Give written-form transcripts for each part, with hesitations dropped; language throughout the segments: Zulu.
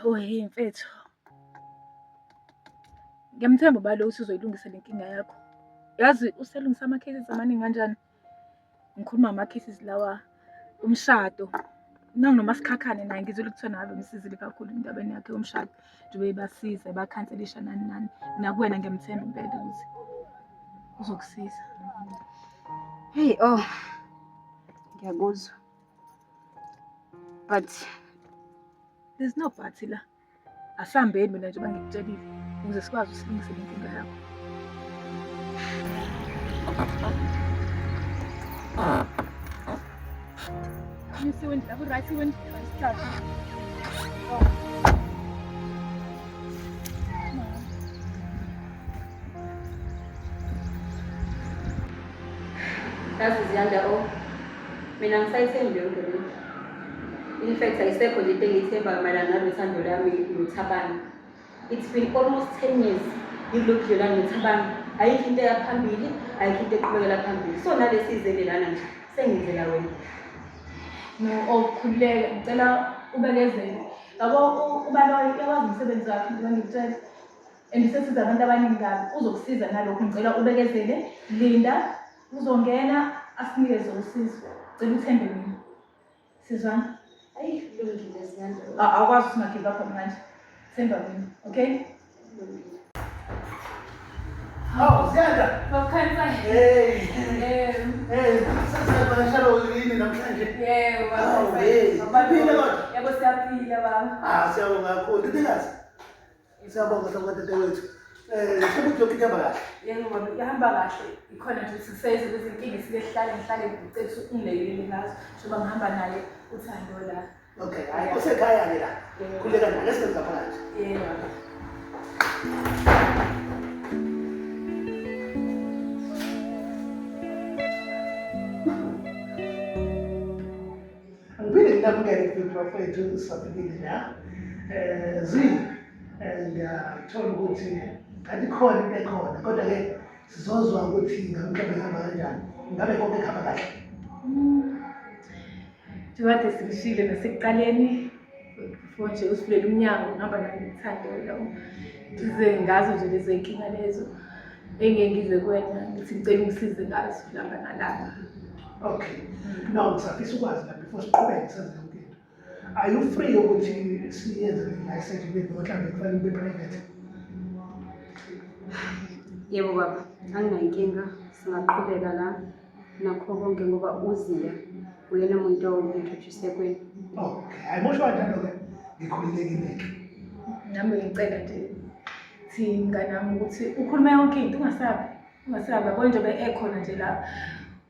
Ohe mfethu. Ngiyamthemba ubaba lo ukuthi uzoyilungisa le nkinga yakho. Yazi uselungisa ama-cases amaningi kanjani? Ngikhuluma ngama-cases lawa umshado. Nangu noMasikhakhane naye ngizwile kuthiwa naye bemsizile kakhulu endabeni yakhe yomshado. Njengoba ebasiza ebakhanselisha nani nani. Nakuwena ngiyamthemba impela ukuthi uzokusiza. Hey oh. Ngiyakuzwa. But there's no but la. Asihambeni mina njengoba ngikutshelile ukuze sikwazi usilungise le nkinga yakho. You see when that right when start. Yazi Ziyanda o, mina ngisayithembi yonke le nto. In fact ayisekho nje into engiyithembayo mayelana nalo thando lami noThabani. It's been almost 10 years ngilokhu budlelwane noThabani. Ayikho into eyaphambili, ayikho into eqhubekela phambili. So nalesi izele lana nje sengenzela wena. No, oh khululeka, ngicela ubekezele. Yabo uBaloyi uyawazi umsebenzi wakhe njengoba ngikutshela. And usesiza abantu abaningi kabi, uzokusiza nalokhu. Ngicela ubekezele, linda, uzongena asinikeze usizo. Cela uthembe mina. Sizwana? Ayi, kulungile Ziyanda. Awukwazi ukuthi ungagive up manje. Themba mina, okay? Kulungile. Hawu, Ziyanda. Bakhansa. Hey. Yebo. Hey, sasivakashela yini namhlanje? Yebo. Hawu, hey. Uphile kodwa? Yebo siyaphila baba. Ah, siyabonga kakhulu. Ndodakazi. Siyabonga hlobo dadewethu. Eh, sekuthi yonke into ihamba kahle. Yebo baba, ihamba kahle. Ikhona nje ukuthi kuseze lezinkinga esike sihlale ngihlale ngicela ukuthi ungilekelele ngazo. Njengoba ngihamba naye uThando la. Okay, hayi kusekhaya ke la. Khuleka nje, lesenza phakathi. Yebo baba. Ngiphinde nginamukele futhi bafowethu sisafikile la. Eh zi ngiyathola ukuthi kanti khona into ekhona kodwa ke sizozwa ukuthi ngabe mhlawumbe ihamba kanjani. Ngabe konke kuhamba kahle. Njengoba sikushilo nasekuqaleni before nje usivulele umnyango ngihamba naye ngikuthande lo ngize ngazo nje lezo y'nkinga lezo engeke ngize kuwena ngithi ngicela ungisize ngazo lapha nalapha. Okay. No, ngisafisa ukwazi la before siqhubeke senze yonke into. Are you free ukuthi siyenze le license ibe noma mhlawumbe kufanele kube private? Yebo baba, anginankinga singaqhubeka la nakho konke ngoba uZiya uyena muntu ongi-introduce kwena. Okay, hayi mosho kanjalo-ke ngikhululekile-ke. Nami ngicela nje thi mnganami ukuthi ukhulume yonke into ungasabi. Ungasabi yabo njengoba ekhona nje la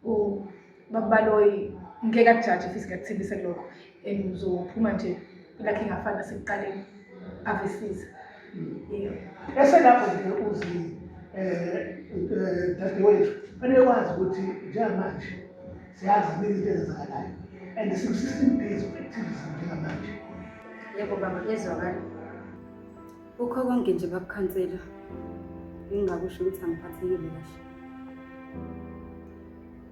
uBabaloyi ngeke akujaje futhi ngiyakuthembisa kulokho and uzophuma nje lakhe ingafani nasekuqaleni avesiza. Yebo. Eselapho nje uzi dadewethu fanele wazi ukuthi njengamanje siyazi ziningi izinto ezenzakalayo and siku-16 days of activism njengamanje. Yebo baba, kuyezwakala. Kukho konke nje babukhansela. Engingakusho ukuthi angiphathekile kahle.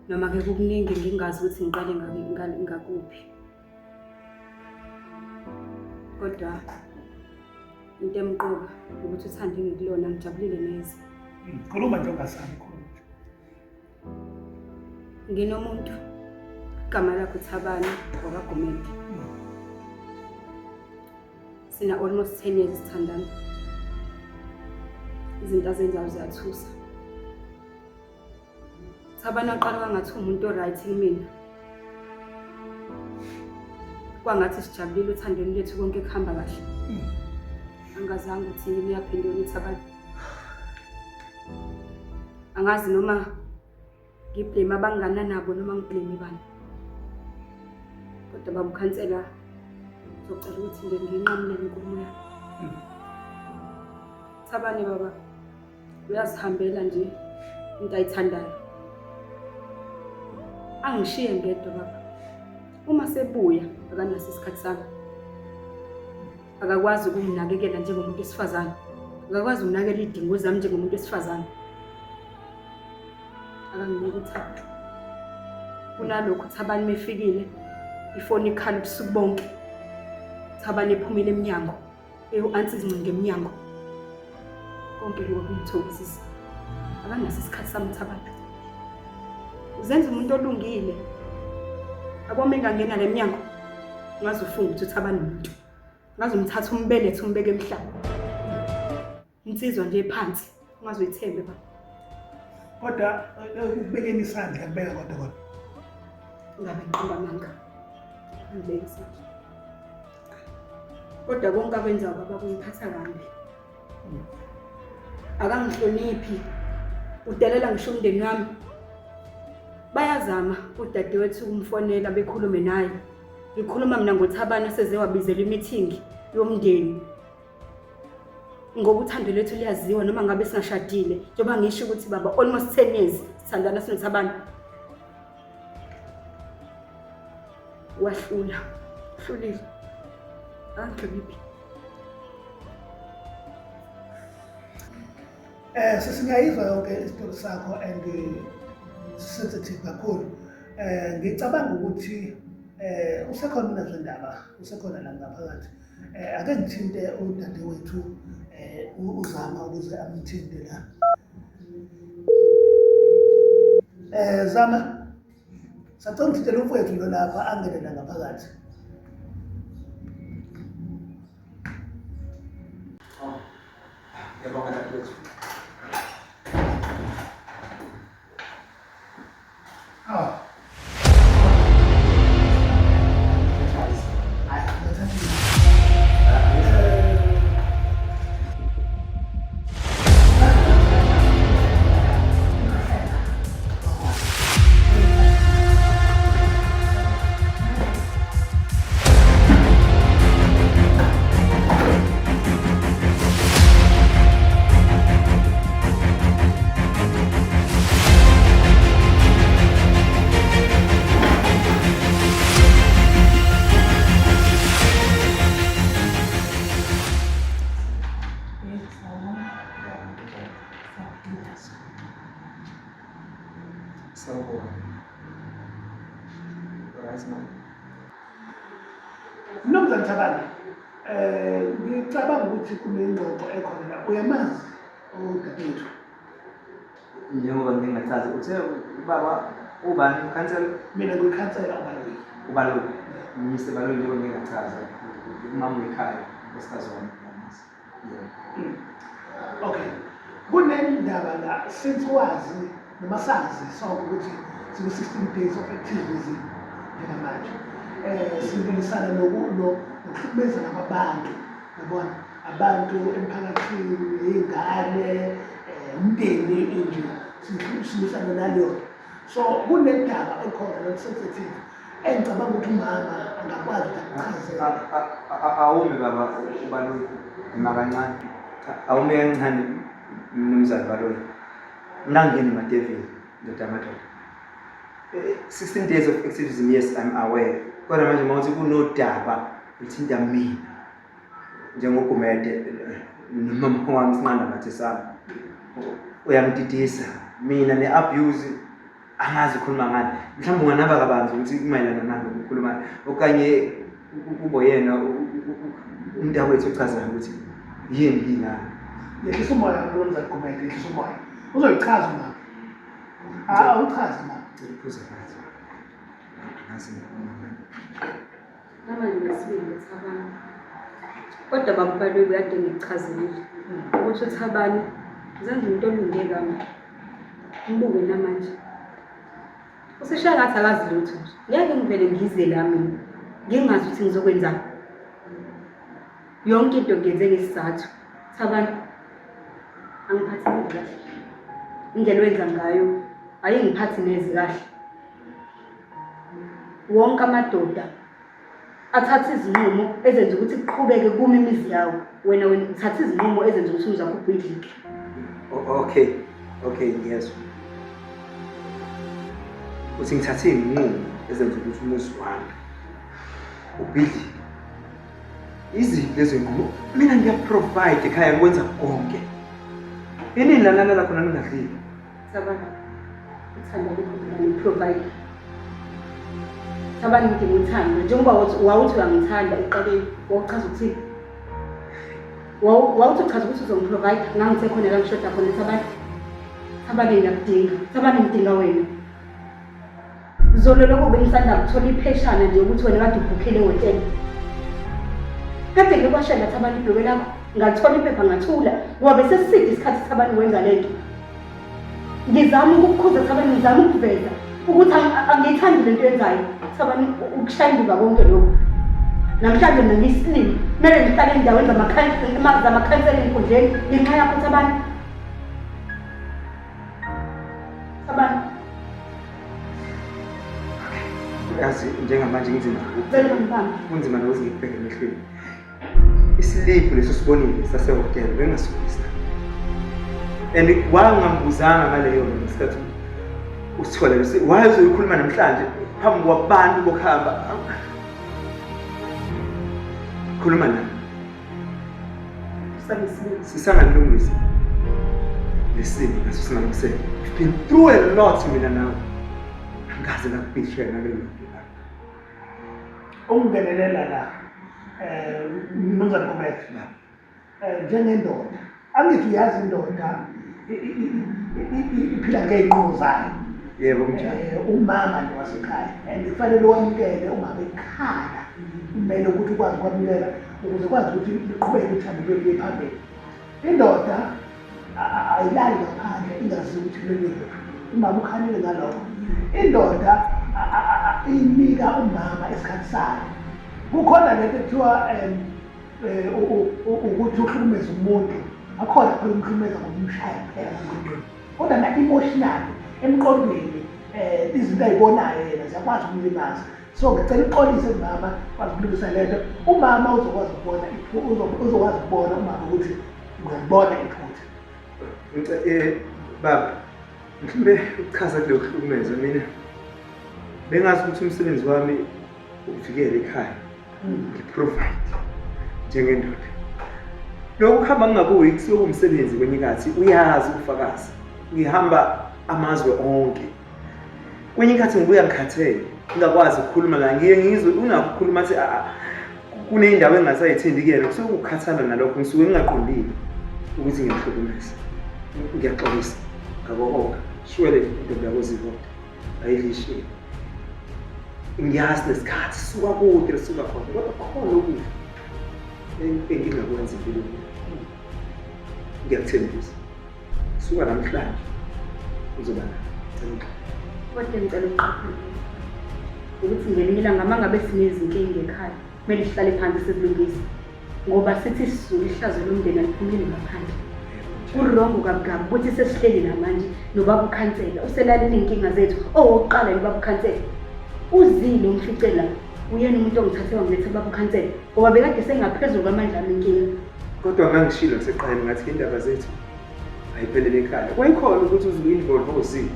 Noma ke kukuningi ngingazi ukuthi ngiqale ngakuphi. Kodwa into emqoka ukuthi uthande ngikulona ngijabulile neze. Khuluma nje ungasabi khuluma nje. Nginomuntu igama lakhe uThabani wakaGumede. Sina almost 10 years sithandana. Izinto azenzayo ziyathusa. Thabani waqala kwangathi umuntu o-right kumina. Kwangathi sijabulile uthandweni lethu konke kuhamba kahle. Angazange ukuthi yini uyaphenduka uThabani. Angazi noma ngiblame abangana nabo noma ngiblame bani. Kodwa baba ukhansela ngizocela ukuthi nje nginqamulele inkulumo yami. Thabani baba uyazihambela nje into ayithandayo. Angishiye ngedwa baba. Uma sebuya akanaso isikhathi sami. Akakwazi ukunginakekela njengomuntu wesifazane. Akakwazi ukunakekela iy'dingo zami njengomuntu wesifazane. Akanginiki uthando. Kunalokhu uThabani mefikile ifoni ikhala ubusuku bonke. Thabani ephumile emnyango. Eyo-ansi izincinga emnyango. Konke lokho kumthokozisa. Akanaso isikhathi sami uThabani. Uzenza umuntu olungile. Aboma engangena le mnyango. Ungaze ufunge ukuthi uThabani umuntu. Ungaze umthathe umbelethe umbeke emhlaba. Insizwa nje phansi. Ungaze uyithembe baba. Kodwa ukubekeni isandla kubeka kodwa kodwa. Ngabe ngiqamba amanga. Angibeki isandla. Kodwa konke akwenzayo baba kungiphatha kambi. Akangihloniphi. Udelela ngisho umndeni wami. Bayazama udadewethu ukumfonela bekhulume naye. Ngikhuluma mina ngoThabani oseze wabizela imithingi yomndeni. Ngoba uthando lwethu luyaziwa noma ngabe singashadile. Njengoba ngisho ukuthi baba almost 10 years sithandana sinoThabani. Wahlula. Hlulile. Angihloniphi. Sesingayizwa yonke isitori sakho and sensitive kakhulu. Ngicabanga ukuthi usekhona unezindaba, usekhona la ngaphakathi. Ake ngithinte udadewethu uzama ukuze amthinte la. Zama sacela ungithintele umfowethu lo lapha angene la ngaphakathi. Ngiyabonga dadewethu. Ah. Hayi, ngathathile. Sawubona. Right mama. Mnumzane Thabani, ngicabanga ukuthi kunengxoxo ekhona la. Uyamazi udadewethu? Njengoba ngingachazi uthe ubaba ubani ukhansela? Mina ngiyikhansela uBaloyi. UBaloyi. Mr. Baloyi njengoba ngingachaza umama wekhaya unkosikazi wami ngiyamazi. Yebo. Okay. Kunendaba la since wazi noma sazi sonke ukuthi siku-16 days of activism njengamanje. Silwisana nokuhlukumezana kwabantu, yabona abantu emphakathini, iy'ngane, umndeni nje silwisana naleyo nto. So kunedaba elikhona lolu-sensitive engicabanga ukuthi umama angakwazi ukuthi akuchazele. Awume baba uBaloyi, ima kancane. Awume kancane mnumzane Baloyi. Nangeni madevini ndoda yamadoda. 16 days of activism, yes, I'm aware. Kodwa manje mawuthi kunodaba oluthinta mina njengoGumede nomama wami sinqanda mathe sami. Uyangididisa mina ne-abuse angazi ukhuluma ngani. Mhlawumbe unganaba kabanzi ukuthi kumayelana nani ukukhuluma okanye kubo yena umntakwethu ochazayo ukuthi yini yini. Yehlisa umoya mnumzane Gumede, yehlisa umoya. Uzoyichaza umama. Awuchaze mama. Cela uphuze amanzi. Ngazi ngikhuluma ngani. Namanje ngesibindi Thabani. Kodwa baba uBaloyi kade ngikuchazelile ukuthi uThabani uzenza umuntu olunge kambi. Mbuke namanje. Useshaya ngathi akazi lutho nje. Ngeke ngivele ngize la mina. Ngingazi ukuthi ngizokwenzani. Yonke into ngiyenze ngesizathu. Thabani, angiphathi kahle. Indlela owenza ngayo ayingiphathi neze kahle. Wonke amadoda athatha izinqumo ezenza ukuthi kuqhubeke kuma imizi yawo. Wena wena uthatha izinqumo ezenza ukuthi umuzi wakho ubhidlike. Okay, okay, ngiyezwa. Uthi ngithathe iy'nqumo ezenza ukuthi umuzi wami ubhidlike. Iziphi lezo nqumo? Mina ngiya-provide ekhaya ngikwenza konke. Inini la nalala khona ningadlile? Thabani, uthando alukho mina ngi-provide. Thabani ngidinga uthando njengoba wawuthi uyangithanda ekuqaleni wawuchaza ukuthini? Wawuthi uchaza ukuthi uzongi-provide ngangisekhona la ngishoda khona Thabani. Thabani ngiyakudinga. Thabani ngidinga wena. Zolo lokho bengisanda kuthola ipheshana nje ukuthi wena kade ubhukhile ehhotela. Kade ngikwashela Thabani ibhekwe lakho, ngathola iphepha ngathula ngoba besesiside isikhathi Thabani wenza le nto. Ngizama ukukukhuza Thabani, ngizama ukuveza ukuthi angiyithandi le nto yenzayo. Thabani ukushaya indiva konke lokhu. Namhlanje mina ngiyisilima, kumele ngihlale endaweni zamakhansela enkundleni ngenxa yakho Thabani. Thabani. Yazi njengamanje kunzima. Cela ungibambe. Kunzima nokuthi ngikubheke emehlweni. Isiliphu leso sibonile sasehhotela bengasukisa. And why ungangibuzanga ngaleyo nto ngesikhathi usithola lesi why uzoyikhuluma namhlanje phambi kwabantu bokuhamba. Khuluma nami. Sisangalungisa lesimo naso singalungiseka. We've been through a lot mina nawe. Angikaze ngakubetray nalelo nto la. Ukungenelela la mnumzane Gumede njengendoda angithi uyazi indoda iphila ngey'nqumo zayo. Yebo kunjalo. Umama nje wasekhaya and kufanele wamukele ungabe ikhala kumele ukuthi ukwazi ukwamukela ukuze kwazi ukuthi liqhubeke uthando lwenu luye phambili. Indoda ayilali ngaphandle ingazi ukuthi lwenu kuphi. Umama ukhalile ngalokho. Indoda inika umama isikhathi sayo. Kukhona lento ekuthiwa ukuthi uhlukumeze umuntu. Akhona phela umhlukumeza ngokumshaya kuphela emqondweni. Kodwa na-emotional emqondweni izinto ayibonayo yena ziyakwazi ukumlimaza. So ngicela uxolise kumama kwazi ukulungisa le nto. Umama uzokwazi ukubona uzokwazi ukubona umama ukuthi uyalibona iphutha. Baba, mhlawumbe ukuchaza kule kuhlukumeza mina bengazi ukuthi umsebenzi wami ukuvikela ekhaya ngi-provide njengendoda. Lokhu kuhamba ngingabuyi kusuke kuwumsebenzi kwenye inkathi uyazi ubufakazi. Ngihamba amazwe onke. Kwenye inkathi ngibuya ngikhathele ngingakwazi ukukhuluma la ngiye ngizwe unakho ukukhuluma athi kuney'ndawo engingasayithindi kuyena kusuke kukukhathala nalokho ngisuke ngingaqondile ukuthi ngiyahlukumeza. Ngiyaxolisa ngakho konke. Shwele intombi yakoZibode ayidlishile. Ngiyazi nesikhathi suka kude suka khona kodwa khona okuhle engingakwenza empilweni. Ngiyakuthembisa. Suka namhlanje uzoba nayo. Cela Kodwa ngicela uqaphele ukuthi ngelinye ilanga uma ngabe sinezinkinga ekhaya kumele sihlale phansi sizilungise ngoba sithi isiZulu ihlazo lomndeni aliphumeli ngaphandle. Kurongo kabi kabi ukuthi sesihleli la manje nobaba ukhansela uselalela iy'nkinga zethu owokuqala yena ubaba ukhansela uzile umfice la uyena umuntu ongithathe wangiletha ubaba ukhansela ngoba bekade sengaphezulu kwamandla ami inkinga. Kodwa ngangishilo ngiseqaleni ngathi indaba zethu ayiphelele ekhaya. Kwayikhona ukuthi uzu-involve ozini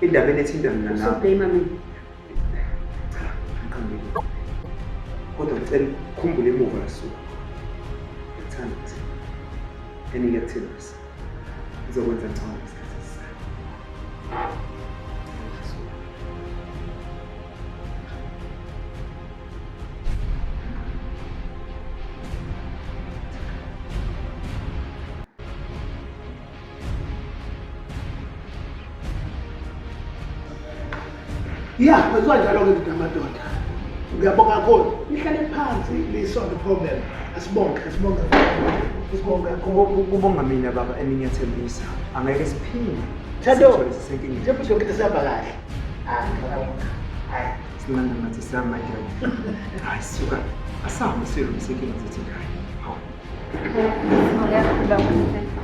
endabeni ethinta mina nawe. Usu-blame mina. Cha, ngiqambile. Kodwa ngicela ukukhumbule emuva kasuku. Ngikuthanda ukuthi and ngiyakuthembisa. Ngizokwenza ngcono ngesikhathi esizayo. Ya, kwenziwa njalo-ke ndoda madoda. Ngiyabonga kakhulu. Nihlale phansi ni-solve problem. Asibonge, asibonge. Asibonge kakhulu. Kubonga mina baba and ngiyathembisa angeke siphinde Thando, sithole sisenkingeni. njengoba yonke into isihamba kahle. Ah, ngiyabonga. Hayi. Sinqanda ngathi sami madoda. Hayi suka. Asahambe siyolungisa inkinga zethu ekhaya. Hawu. Sibonge kakhulu baba.